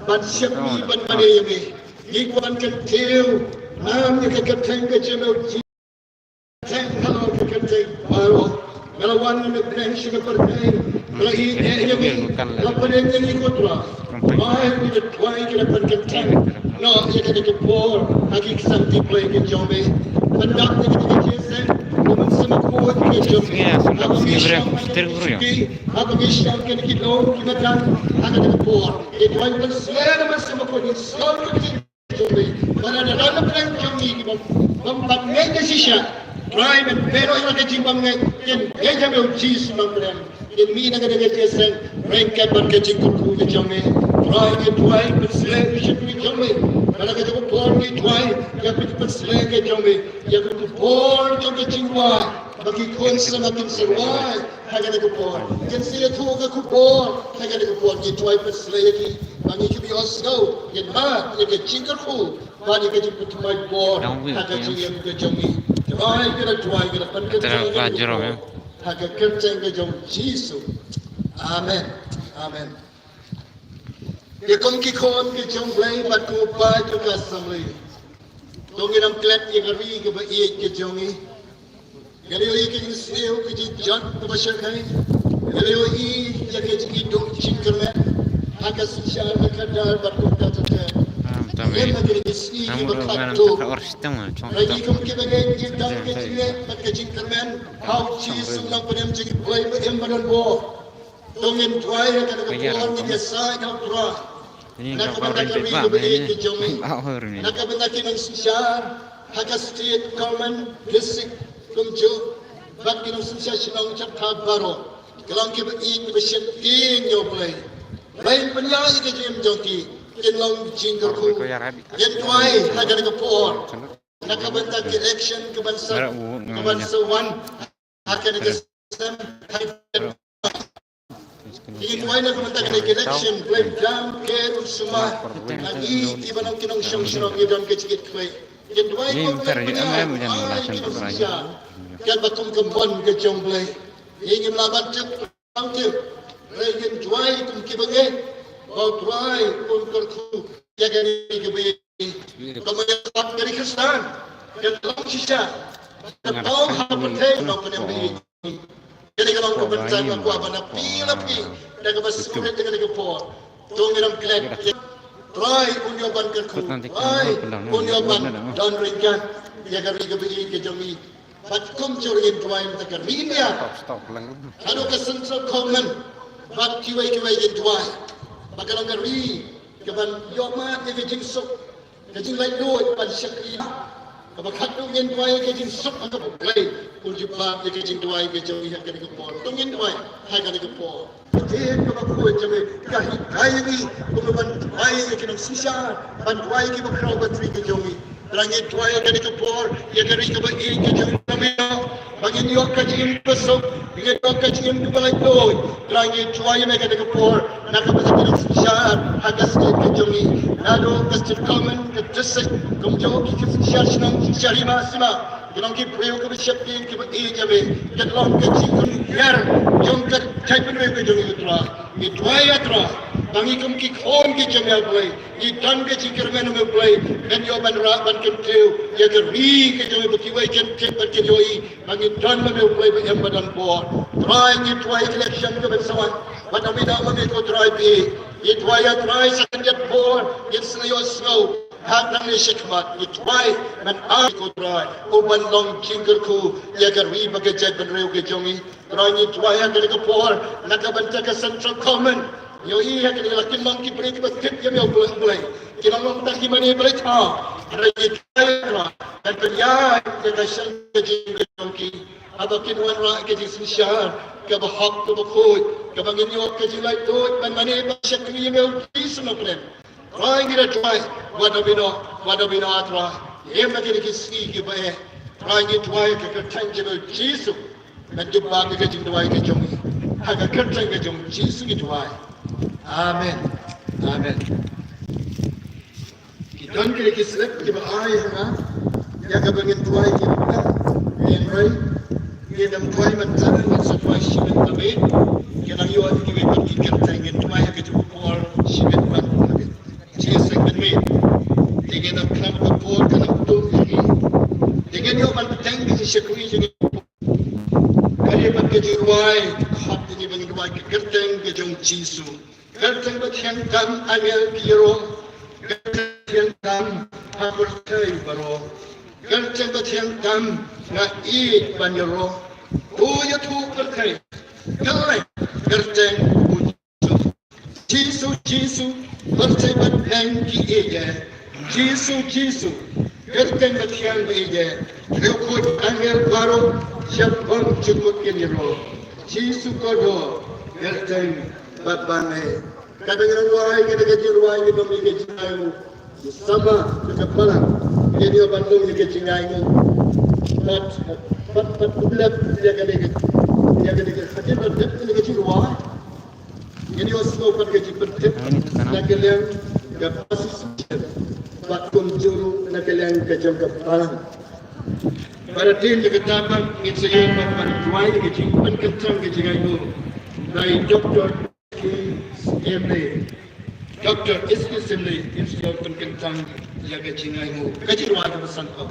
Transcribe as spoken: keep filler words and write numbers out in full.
ban shakri ban mane ïa me. Ngi kwah ban kyntiew nam ïa ka kyrteng ka jong me, kyrteng halor ka kyrteng baroh. Nga la wan na pdeng sha ka pyrthei, nga la ïeh ïa me, nga la pdeng ïa me ko Trai. Trai, ngi da duwai, ngi da pynkyntang noh ïa kane ka por ha ki ksang ki blei ki jong me. Pyndap ïa kane ka jingïaseng, ka mynsiem bakhuid ka jong me. Haba ngi shong ha kane ka por, ngi duwai ban sleh na ka mynsiem bakhuid, ngi sngew ka jong me. Ba na ka pdeng jong ngi ki bym, bym pat ngeit da shisha. Trai, men pynbeit ïa ka jingbymngeit, kin ngeit ha me, U Jisu nongpynim. Kin mih na ka jingïaseng ryngkat bad ka jingkyrkhu ka jong me. Trai, ngi duwai, pynsleh ïa ka jingkyrkhu ka jong me. Ba na ka jong ka por ngi duwai ïa ka jingpynsleh ka jong me ïa ka por jong ka jingduwai. Ba ki khun samla kin sa rwai ha kane ka por, kin sa ïathuh ka khubor ha kane ka por. Ngi duwai pynsleh ïa ki, ba ngi kim ïohsngew, ngin mad ïa ka jingkyrkhu bad ïa ka jingpynthymmai bor ha ka jingim ka jong ngi. Trai, ngi da duwai, ngi da pynkyntang ïa kane ka por ha ka kyrteng ka jong U Jisu. Amen. Amen. Ïa kum ki khun ki jong U Blei bad kum u paid jong ka assembly, to ngin ym klet ïa ka ri kaba ïeit ka jong ngi. Ngi la ïohi ka jingsniew, ka jingjot kaba shyrkhei. Ngi la ïohi ïa ka jingïaduh jingkyrmen ha ka synshar ka khadar bad kumta ter ter. Ïa ka jingsniew kiba khadduh. Ngi kum kiba ngeit ngi don ka jingleh bad ka jingkyrmen ha U Jisu nongpynim jong U Blei ba im ba don bor. To ngin duwai ha kane ka por, ngin ïasaid ha U Trai na ka bynta ka ri kaba ïeit ka jong ngi, na ka bynta ki nongsynshar ha ka state, government, district, kumjuh bad ki nongsynshar shnong shatei baroh. Ki long kiba ïeit kiba sheptieng ïa U Blei. Blei pynïaid ïa ka jingim jong ki, kin long jingkyrkhu. Ngin duwai ha kane ka por na ka bynta ka election kaban sa, kaban sa wan ha kane ka snem. Ngin duwai na ka bynta kane ka election, Blei pynjam ker un sumar ha ngi kiba long ki nongshong shnong, ngi don ka jingkitkhlieh. Ngin duwai ko Blei pynïaid ïa ki nongsynshar katba kum ka mon ka jong U Blei. Ngim lah ban tip, ban tip. Hynrei ngin duwai kum kiba ngeit ba U Trai un kyrkhu ïa ka ri kaba ïeit. Kumba ïa ka ri Khristan ka long shisha, ka long ha ka pyrthei nongpynim ba ïeit. Kane ka long ka bynta nga kwah ban appeal, appeal da kaba sngewrit ha kane ka por. To ngin ym klet. Trai un ïoh ban kyrkhu, Trai un ïoh ban don ryngkat ïa ka ri kaba ïeit ka jong ngi. Bad kumjuh ngin duwai na ka bynta ka ri India, haduh ka central government bad kiwei kiwei, ngin duwai ba ka long ka ri kaban ïoh mad ïa ka jingsuk, ka jinglaitluid ban shakri. Kaba khadduh ngin duwai ïa ka jingsuk ha kaba U Blei un jubab ïa ka jingduwai ka jong ngi ha kane ka por. To ngin duwai ha kane ka por. Ka ktien kaba khuid jong me ka hikai ïa ngi kumno ban duwai ïa ki nongsynshar, ban duwai ïa ki bakhraw batri ka jong ngi. Trai, ngi duwai ha kane ka por ïa ka ri kaba ïeit ka jong ngi, ba ngin ïoh ka jingim kaba suk, ba ngin ïoh ka jingim kaba laitluid. Trai, ngi duwai ïa me ha kane ka por na ka bynta ki nongsynshar ha ka state ka jong ngi, naduh ka state government, ka district, kumjuh ki, ki synshar shnong, synshar hima sima. Ki long ki briew kiba sheptieng, kiba ïeit ïa me. Kin long ka jingkyrkhu jong ka jaitbynriew ka jong ngi, Trai. Ngi duwai, ïa Trai, ba ngi kum ki khun ki jong me, Blei, ngi don ka jingkyrmen, me Blei, ban ïoh ban rah ban kyntiew ïa ka ri ka jong me, ba kiwei kin tip bad kin ïohi ba ngi don ma me, Blei, ba im ba don bor. Trai, ngi duwai ïa ka election kaban sa wan, wat nym ïehnoh ma me ko Trai, phi. Ngi duwai, ïa Trai, sa khyndiat por ngin sa ïohsngew. Hap nang ïa shikmat, ngi duwai, men ai ko Trai, u ban long jingkyrkhu ïa ka ri bad ka jaitbynriew ka jong ngi. Trai, ngi duwai ha kane ka por na ka bynta ka central government. Ngi ïohi ha kane la kin long ki briew kiba tip ïa me, Blei, Blei. Ki long long tang ki mane, Blei, Trai. Trai, ngi duwai, Trai, men pynïaid ïa ka seng ka jong ki haba kin wanrah ka jingsynshar kaba hok, kaba khuid, kaba ngin ïoh ka jinglaitluid ban mane ban shakri ïa me, U Jisu nongpynim. Trai, ngi da duwai, wat nym ïehnoh, wat nym ïehnoh, ah Trai. Ïa ma kine ki sngi kiba eh, Trai, ngi duwai ha ka kyrteng jong U Jisu. Men jubab ïa ka jingduwai ka jong ngi. Ha ka kyrteng ka jong U Jisu ngi duwai. Amen. Amen. Ki don kine ki slip kiba ai ha nga ïa kaba ngin duwai, ki don, ngin duwai, ngin ym duwai mynta, ngin sa duwai shibit, amen. Ki nang ïoh kiwei pat ki kyrteng, ngin duwai ha ka juh ka por shibit pat, amen. Ïa ngi na khnang ka por kan ym tung ïa ngi. Ïa ngi ïoh ban bteng ka jingshakri jong ngi. Ka dei bad ka jingrwai, khot ïa ngi ban rwai ka kyrteng ka jong Jisu. Kyrteng ba thiang tam angel ki ïaroh. Kyrteng ba thiang tam ha pyrthei baroh. Kyrteng ba thiang tam nga ïeit ban ïaroh. To ïathuh pyrthei. Kyrteng, kyrteng u Jisu, Jisu, pyrthei bad neng ki ïeit ïa. Jisu, Jisu, kyrteng ba thiang ba ïeit ïa. Riewkhuid angel baroh shaphang jukut kin ïaroh. Jisu kordor, kyrteng bad ban neh. Ka dang rwai, ka dang ka jingrwai, ka dang ka jingrwai. Sama ka balang, ïa ngi ban long ïa ka jingai ngi. Pat, pat, pat, u lep ïa ka dei ka, ïa ka dei ka khatin ban lep ïa ka jingrwai. Ïa ngi sngew pat ka jingpyntip na ka liang ka pastor, pat kumjuh ruh na ka liang ka jong ka balang. Para tin ïa kata pat ngin sa ïa pat ban rwai ïa ka jingpynkyntang ka jingai ngi. Dei Doctor Emily, Doctor Iski Simley, in sdang pynkyntang ïa ka jingai ngi. Ka jingrwai kaba san kop.